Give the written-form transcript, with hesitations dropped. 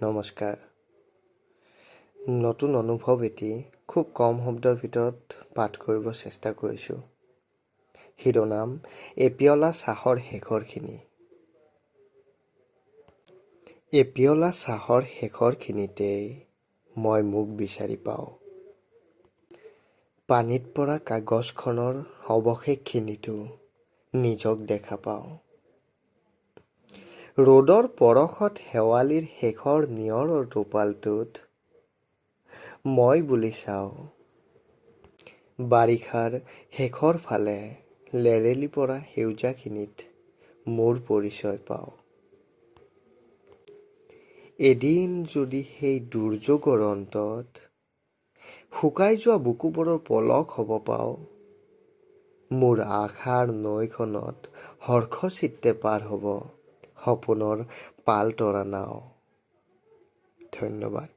নমস্কাৰ। নতুন অনুভৱ এটি খুব কম শব্দৰ ভিতৰত পাঠ কৰিব চেষ্টা কৰিছোঁ। শিৰোনাম: এপিয়লা চাহৰ শেষৰখিনি। এপিয়লা চাহৰ শেষৰখিনিতেই মই মোক বিচাৰি পাওঁ। পানীত পৰা কাগজখনৰ অৱশেষখিনিতো নিজক দেখা পাওঁ। ৰ'দৰ পৰশত শেৱালিৰ শেষৰ নিয়ৰৰ টোপালটোত মই বুলি চাওঁ। বাৰিষাৰ শেষৰ ফালে লেৰেলি পৰা সেউজীয়াখিনিত মোৰ পৰিচয় পাওঁ। এদিন যদি সেই দুৰ্যোগৰ অন্তত শুকাই যোৱা বুকুবোৰৰ পলস হ'ব পাওঁ, মোৰ আশাৰ নৈখনত হৰ্ষচিত্তে পাৰ হ'ব সপোনৰ পালতৰা নাও। ধন্যবাদ।